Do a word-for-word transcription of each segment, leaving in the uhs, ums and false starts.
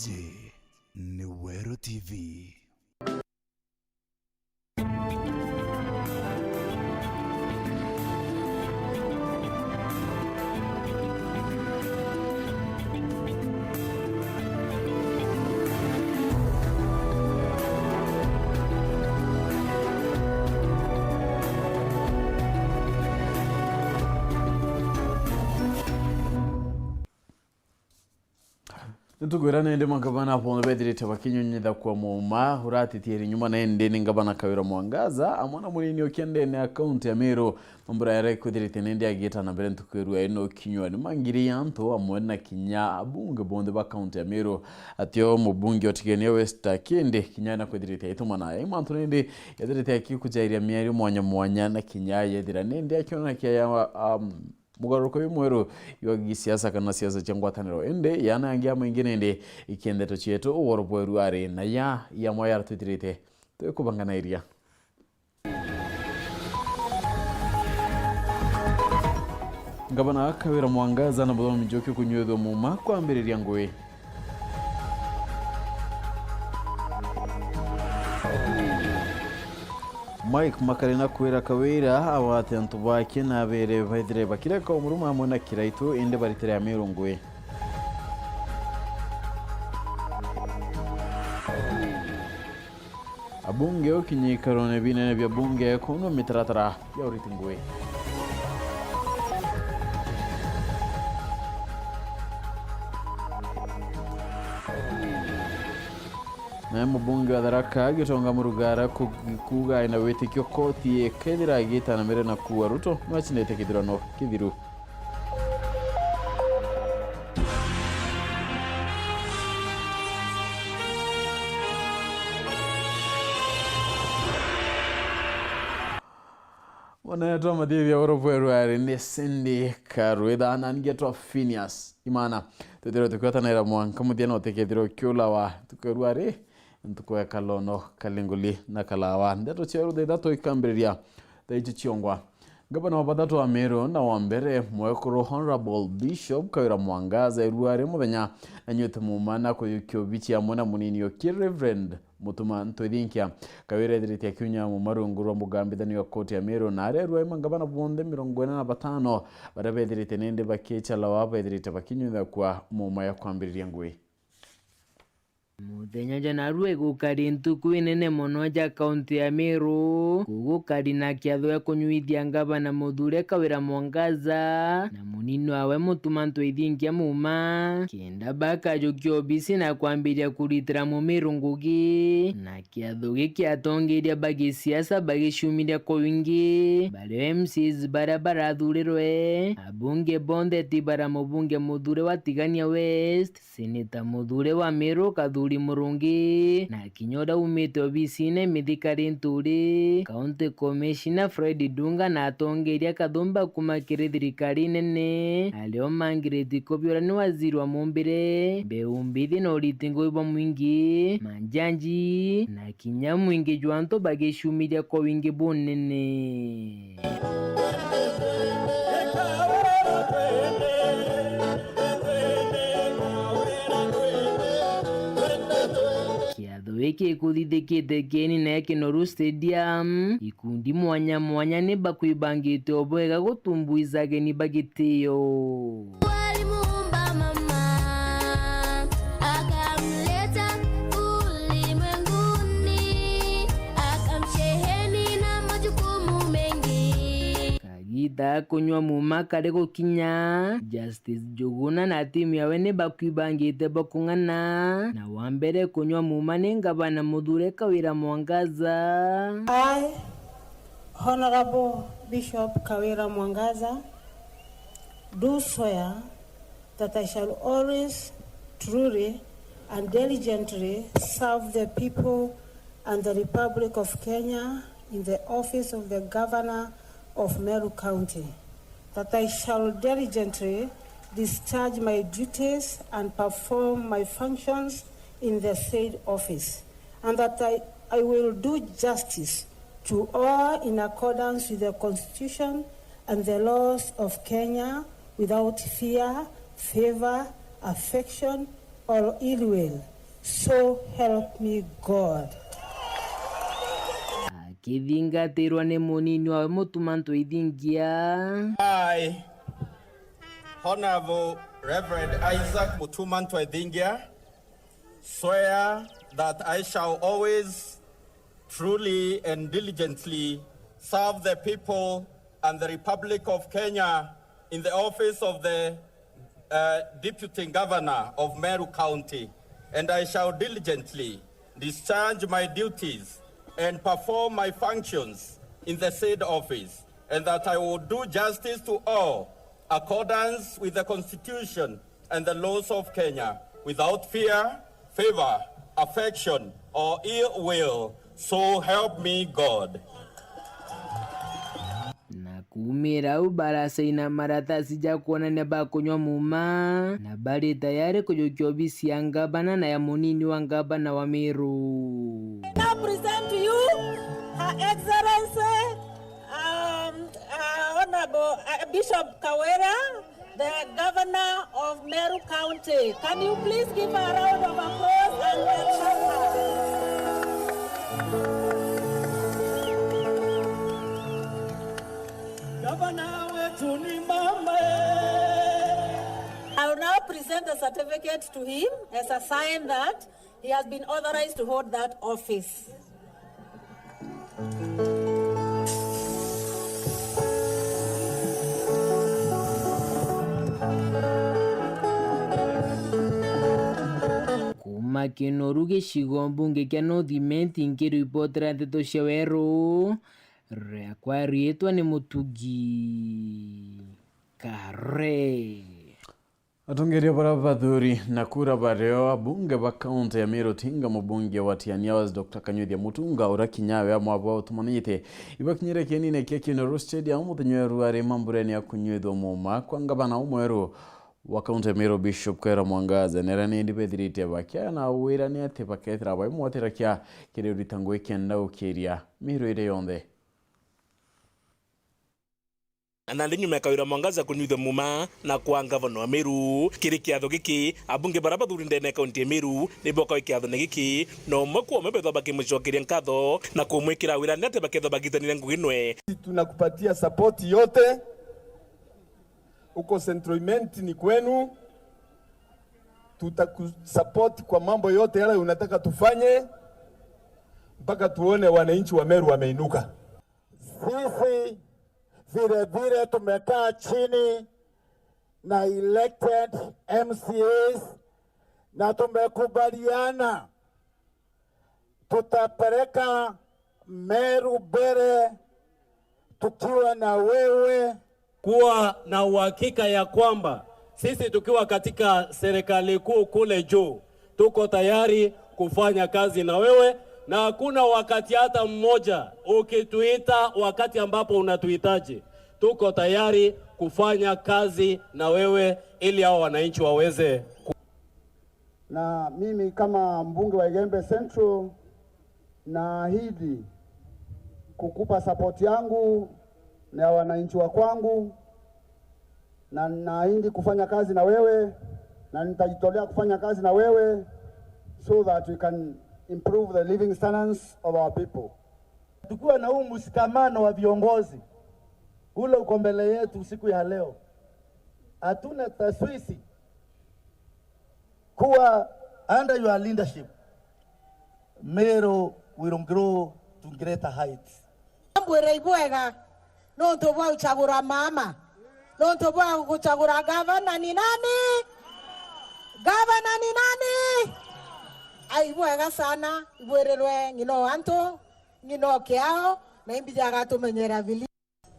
Iji ni Weru T V. Nitukwira nindi mangavana bonthe bethirite bakinyunyitha kwa muuma uratitieri nyuma, nindi ni ngavana Kawira Mwangaza amwe na munini ukia ndene ya kaunti ya Meru, Mambura Yare kwithirite nindi agiita na mbere ntuku ya rua ino kinyua ni mangiri ya antu amwe na kinya abunge bonthe ba kaunti ya Meru. Atio mubunge otigenia West Akindi kinya na kwithirite aitumana ai mantu nindi yethirite akikujairia miario mwanya mwanya na kinya yethira nindi akiona kia ya, um, mugaruruko jumweru jwa gisiasa kana siasa cia ngwataniro. Indi yana yangi ya maingi nindi ikia ndeto cietu ugoro bweru ari na ya yamwe yaratwitirite twikubanganairia. Ngavana Kawira Mwangaza na Muthomi Njuki kunyuithua muuma kwambiriria ngui. Mike Makarina kwira Kawira awate antu bake na abere baithire bakireka umuruma amwe na kiraitu indi baritire Amiru ngui. Abunge ukinya ikarone binene bia bunge kunwa mitaratara ya uriti ngui. Nae mubunge wa Tharaka Gitonga Murugara ku-, kuuga ena witikio koti ikethira agitanamire na kuua Ruto no acindite kithurano kithiru. Mwanetwa Matithia Urubweru ari ni Cindy Karwitha na ningetwa Phineas Imana. Twithirwe tukiotanaira mwanka muthia no tikethirwe kiulawa tukerua ri ntuku ya kalono kalinguli na kalawa. Ndeto cia rutha ithatu ikambiriria thaa ici ciongwa. Ngavana wa bathatu wa Meru na wa mbere, mwekuru Honorable Bishop Kawira Mwangaza, erua ari muthenya na nyuite muuma na kuyukia obici amwe na munini oki Reverend Mutuma Ntwithinkia. Kawira ethirite akiunya muuma rungu rwa mugambithania wa koti ya Meru na arerua ari mangavana bonthe mirongo ina na batano baria bethirite nindi bakichalawa bethirite bakinyuithakua muuma ya kwambiriria ngui. Muthenya jwa narua igukari ntuku inene mono ja kaunti ya Meru, kugukari na kiatho gia kunyuithia ngavana muthure Kawira Mwangaza na munini wawe Mutuma Ntwithinkia muuma, kenda bakajukia obisi na kwambiria kuritira Mumiru ngugi. Na kiatho giki atongeria ba gisiasa bagiciumiria kwa wingi, bario M C As baria barathurirwe, abunge bonthe ti bara mubunge muthure wa Tigania West, Seneta muthure wa Meru Kathuri Murungi, na kinya uria umite obisine mithikari nturi, County Commissioner Fred Dunga na atongeria kathumba kuma kiri thirikari nene, ario mangiriti kubiura ni waziri wa mumbire, mbeu mbithi na uriti ngugi bwa mwingi, manjanji, na kinya mwingi jwa antu bagiciumiria kwa wingi bunene. Kiatho giki ikuthithikite Kieni na Kinoru Stadium, ikundi mwanya mwanya ni bakwibangite o bwega gutumbuiza ageni ba gitio. Alimuumba mama, akamleta ulimwenguni, akamsheheni na majukumu mengi. Kagiita ga kunyua muuma kari gukinya, Justice Njuguna na timu yawe ni bakwibangite bwa kung'ana, na wa mbere kunyua muuma ni ngavana muthure Kawira Mwangaza. I, Honorable Bishop Kawira Mwangaza, do swear that I shall always, truly, and diligently serve the people and the Republic of Kenya in the office of the Governor of Meru County, that I shall diligently discharge my duties and perform my functions in the said office, and that I, I will do justice to all in accordance with the Constitution and the laws of Kenya without fear, favour, affection, or ill will. So help me God. Akithingatirwa ni munini wawe Mutuma Ntwithingia. I, Honorable Reverend Isaac Mutuma Ntwithingia, swear that I shall always, truly and diligently serve the people and the Republic of Kenya in the office of the uh, Deputy Governor of Meru County, and I shall diligently discharge my duties and perform my functions in the said office, and that I will do justice to all accordance with the Constitution and the laws of Kenya, without fear, favor, affection, or ill will. So help me God. Na kuumira au, baracaina maratasi ja kwonania bakunywa muma, na bari tayari kujukia obisi ya ngavana na ya munini wa ngavana wa Meru. I now present to you Her Excellency, um, uh, Honorable, uh, Bishop Kawira, the Governor of Meru County. Can you please give her a round of applause and welcome her? Gavana wetu ni mama. I will now present the certificate to him as a sign that he has been authorized to hold that office. Kuuma Kinoru, gicigo mbunge kia North Imenti, nkiripotera nteto cia Weru, riakwa riitwa ni Mutugi Kare. Atongeria bara bathuri na kura bario abunge ba kaunti ya Meru, tinga mubunge wa Tiania West Doctor Kanyuithia Mutunga, uria kinya we amwe abo utumanite ibakinyire kienine kia Kinoru Stadium muthenya wa ruari mambureni ya kunyuithwa muma kwa ngavana umweru wa kaunti ya Meru, Bishop Kawira Mwangaza. Nera nindi bethirite bakiana wira ni ati bakethira baimwatira kia kiri urita ngui kenda gukiria Meru iri yonthe. Na nandi nyuma ya Kawira Mwangaza kunyuithua muma na kwa ngavana wa Meru, kiri kiatho giki, abunge bara bathuri ndene ya kaunti ya Meru ni boka kiathone giki, na umwe kwa umwe bethwa bakimucokeria nkatho na kumwikira wira ni ati bakethwa bagitanire ngugi nwe. Tunakupatia support yote. Uko Central Imenti ni kwenu. Tutakusupport kwa mambo yote yale unataka tufanye, mpaka tuone wananchi wa Meru wameinuka. Sisi vile vile tumekaa chini na elected M C As na tumekubaliana tutapeleka Meru mbele tukiwa na wewe. Kuwa na uhakika ya kwamba sisi tukiwa katika serikali kuu kule juu, tuko tayari kufanya kazi na wewe, na hakuna wakati hata mmoja ukituita, wakati ambapo unatuhitaji, tuko tayari kufanya kazi na wewe ili hao wananchi waweze ku- Na mimi kama mbunge wa Igembe Central, naahidi kukupa support yangu na ya wananchi wa kwangu, na naahidi kufanya kazi na wewe, na nitajitolea kufanya kazi na wewe so that we can improve the living standards of our people. Tukiwa na huu mshikamano wa viongozi ule uko mbele yetu siku ya leo, hatuna taswisi kuwa under your leadership, Meru will grow to greater heights. Mbwire ibwega nontu bwa gucagura mama, nontu bwa gucagura gavana ni nani? Gavana ni nani? Ai, ibwega sana, ibwirirwe ng'ina o antu, ng'ina o kiao, na imbija agatumenyera vili.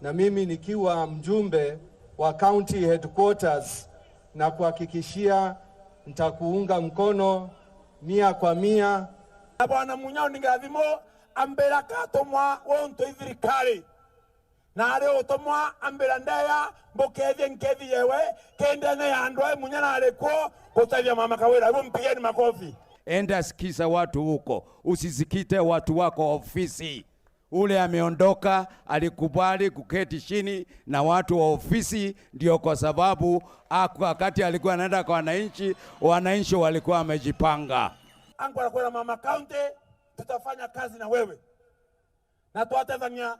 Na mimi nikiwa mjumbe wa county headquarters, na kuhakikishia nitakuunga mkono mia kwa mia. Na Bwana Munyao ni ngathimo ambira katumwa wontu ithirikari. Na ari utumwa ambira ndeya mbukethie nkethi yewe kendene ya andu ai munya na ari kuo gutethia mama Kawira. Hebu mpigeni makofi. Enda sikiza watu huko, usisikite watu wako ofisi. Ule ameondoka, alikubali kuketi chini na watu wa ofisi, ndio kwa sababu aku-, wakati alikuwa anaenda kwa wananchi, wananchi walikuwa wamejipanga. Ankwenda kwira Mama County, tutafanya kazi na wewe. Na twatethania,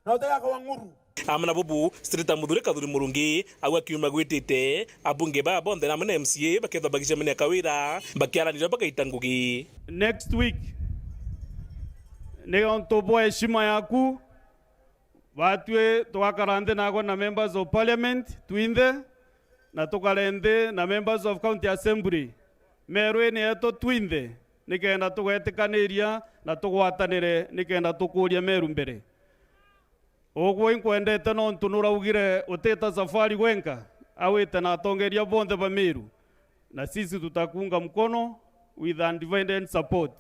na utega kwa ng'uru. Amwe na bubu, Senator Muthure Kathuri Murungi, au akiuma gwitite, abunge baa bonthe na amwe na M C A bakethwa bagicemania Kawira, bakiaraniria bagaita ngugi. Next week, ni untu bwa heshima yaku, batwi tugakara nthi nagwe na members of parliament twinthe, na tukare nthi na members of county assembly. Meru ii ni yetu twinthe, nikenda tugetikaniria na tugwatanire nikenda tukuria Meru mbere. Ugwe inkwendete nontu nuraugire utita safari gwenka, awite na atongeria bonthe ba Meru, na sisi tutakuunga mkono with undivided support.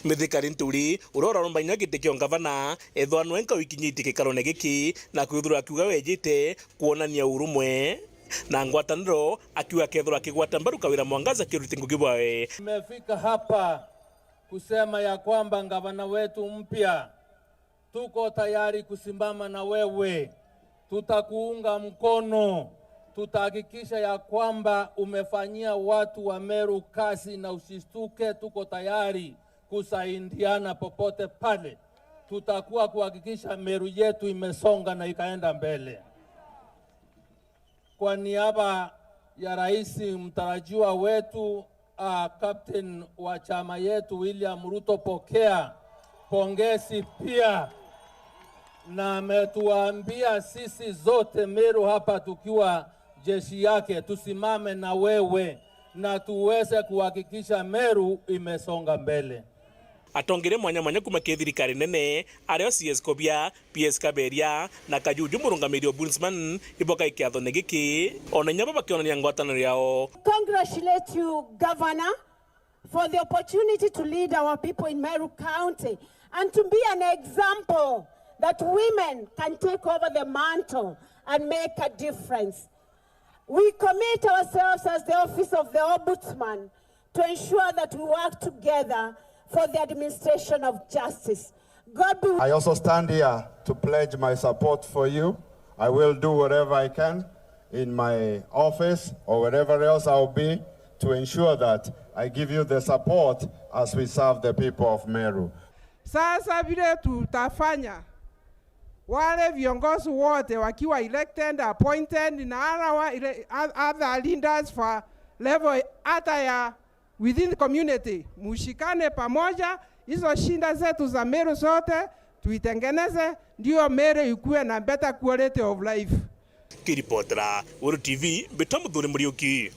Mithika Linturi, uria uraromba inya giti kia ungavana, ethwa nwe nka wikinyite gikarone giki, na kwithirwa akiuga wejite kwonania urumwe na ngwataniro, akiuga akethirwa akigwata mbaru Kawira Mwangaza akiruti ngugi bwawe. Tumefika hapa kusema ya kwamba gavana wetu mpya, tuko tayari kusimama na wewe. Tutakuunga mkono. Tutahakikisha ya kwamba umefanyia watu wa Meru kazi na usistuke. Tuko tayari kusaidiana popote pale. Tutakuwa kuhakikisha Meru yetu imesonga na ikaenda mbele. Kwa niaba ya rais mtarajiwa wetu, ah, captain wa chama yetu William Ruto, pokea pongezi pia, na ametuambia sisi zote Meru hapa tukiwa jeshi yake tusimame na wewe na tuweze kuhakikisha Meru imesonga mbele. Atongeria mwanya mwanya kuuma kiri thirikari nene, ario C S Kobia, P S Kaberia na Kajuju murungamiri Ombudsman, ibo kai kiathone giki, ona inya bo bakionania ngwataniro yao. Congratulate you, Governor, for the opportunity to lead our people in Meru County and to be an example that women can take over the mantle and make a difference. We commit ourselves as the Office of the Ombudsman to ensure that we work together for the administration of justice. God be with I also stand here to pledge my support for you. I will do whatever I can in my office or wherever else I'll be to ensure that I give you the support as we serve the people of Meru. Sasa vile tutafanya, wale viongozi wote wakiwa elected, appointed, na ara wa, ile, other leaders for level hata ya within the community, mushikane pamoja, hizo shida zetu za Meru zote tuitengeneze, ndio Meru ikuwe na better quality of life. Kiripotera Weru T V, mbitwa Muthuri Muriuki.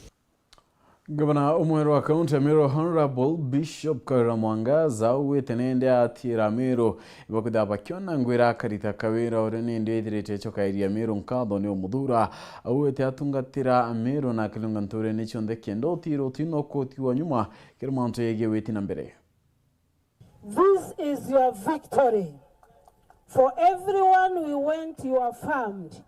Gavana umwe wa kaunti ya Meru, Honourable Bishop Kawira Mwangaza, augite nindi atiira Meru ibakwithira bakiona ngwira akarita Kawira uria nindi ethirite acokairia Meru nkatho ni umuthura. Augite atungatira Meru na akilunga nturene cionthe kenda utiira utina ukutigwa nyuma kiri mantu yegie witi na mbere. This is your victory. For everyone we went, you affirmed.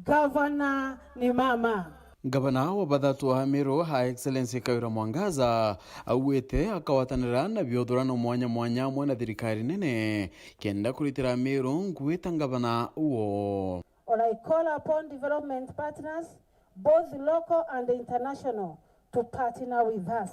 Gavana ni mama. Gavana wa bathatu wa Meru, Her Excellency Kawira Mwangaza, augite akagwatanira na biuthurano mwanya mwanya amwe na thirikari nene kenda kuritira Meru ngugi ta gavana uo. And I call upon development partners, both local and international, to partner with us.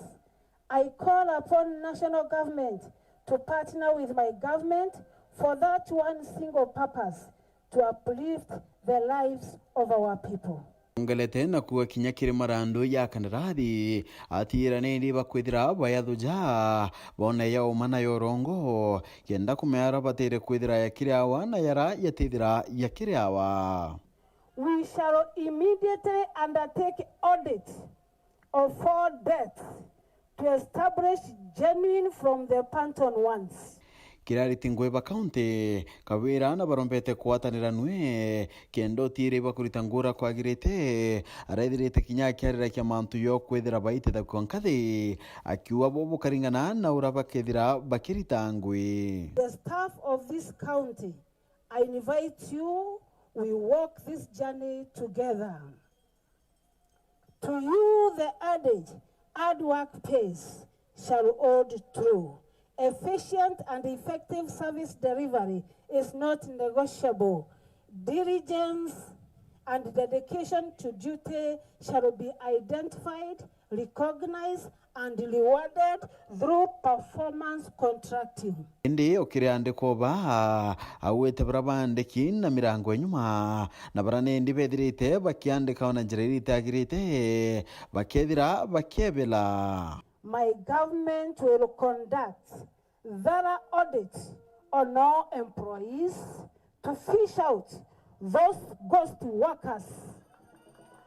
I call upon national government to partner with my government for that one single purpose, to uplift the lives of our people. Ongelete na kuuga kinya kiri marandu ya kandarathi, atiira nindi bakwithira bayathuja, bone ya uma na ya urongo, kenda kumea ara batire kwithira ya kiri awa na yara yatithira ya kiri awa. We shall immediately undertake audit of all debts to establish genuine from the phantom ones. Kiri ariti ngugi ba kaunti, Kawira na barombete kugwatanira nwe kenda utiire ibakurita ngugi uria kwagirite, araithirite kinya akiariragia mantu yo kwithira baitithagua nkathi, akiuga bo bukaringana na uria bakethira bakirita ngugi. The staff of this county, I invite you, we walk this journey together. To you the adage, "Hard work pays," shall hold true. Efficient and effective service delivery is not negotiable. Diligence and dedication to duty shall be identified recognized and rewarded through performance contracting. Indi ukiriandikwa uba, a, auite bara baandiki na mirango inyuma, na bara nindi bethirite bakiandika ona njira iria itagirite, bakethira bakiebela. My government will conduct thorough audit on all employees to fish out those ghost workers.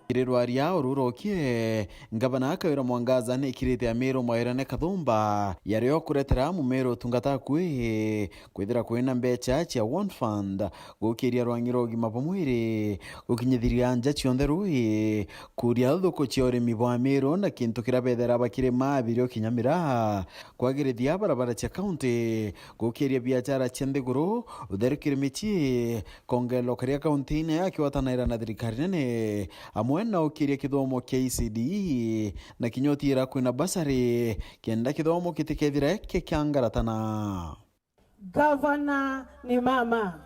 Kiri rwaria uru rukie, Ngavana Kawira Mwangaza nikirite Amiru Mwairane Kathumba yario kuretera Mumiru utungata akui kwithira kwina mbecha cia One Fund gukiria rwangi rwa ugima bwa mwiri, gukinyithiria nja cionthe rui, kuria thuku cia urimi bwa Amiru na kintu kiria bethera bakirima birio kinya miraa, kwagirithia barabara cia kaunti, gukiria biachara cia nthiguru, utheru kiri micii, kongeloka ria kaunti-ini akigwatanaira na thirikari nene, amwe na ukiria kithomo kia E C D E na kinya utiira kwina basari, kenda kithomo kitikethire kikiangaratana. Gavana ni mama.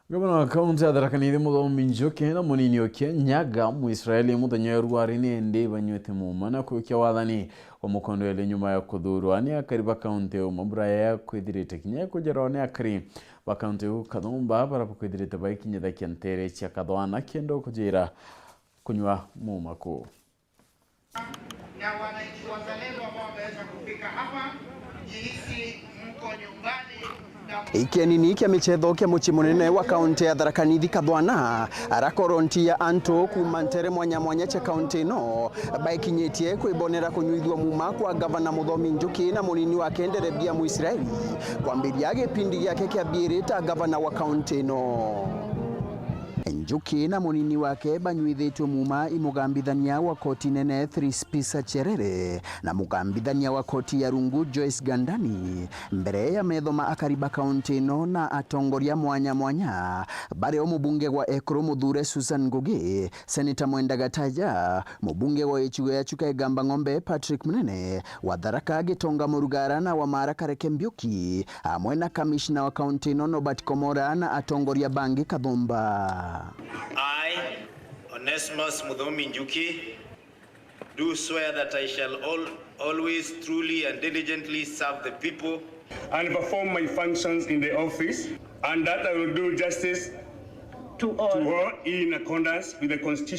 Gavana wa kaunti ya Tharaka Nithi Muthomi Njuki na munini okie Nyaga Mwisraeli muthenya wa rwari ni indi banywete muuma na kuikia wathani wa mukondo eli nyuma ya kuthuurwa ni akari ba kaunti iu mabura ya kwithirite kinya kujerwa ni akari ba kaunti iu Kathumba bara bakwithirite baikinyithakia ntere cia Kathwana kenda kujira kunywa muuma kuu. Na wananchi wazalendo ambao wameweza kufika hapa, jihisi mko nyumbani na ikienini kia michetho kia mucii munene wa kaunti ya Tharaka Nithi Kathwana, arakoronti ya antu kuuma ntere mwanya mwanya cia kaunti ino baikinyitie kwibonera kunyuithua muuma kwa Gavana Muthomi Njuki na munini wake Nderebia Mwisraeli kwambiria gipindi giake kia biiri ta gavana wa kaunti ino. Njuki na munini wake banyuithitue muuma i mugambithania wa koti nene Three Spisa Cherere na mugambithania wa koti ya rungu Joyce Gandani mbere ya metho ma akari ba kaunti ino na atongoria mwanya mwanya, bario mubunge wa Ekuru Muthure Susan Ngugi, Seneta Mwenda Gataja, mubunge wa gicigo gia Chuka Igamba Ng'ombe Patrick Munene, wa Tharaka Gitonga Murugara na wa Mara Kareke Mbiuki, amwe na kamishna wa kaunti ino Norbert Komora na atongoria bangi Kathumba. I, Onesmus Muthomi Njuki, do swear that I shall al- always truly and diligently serve the people and perform my functions in the office, and that I will do justice to all, to all in accordance with the constitution.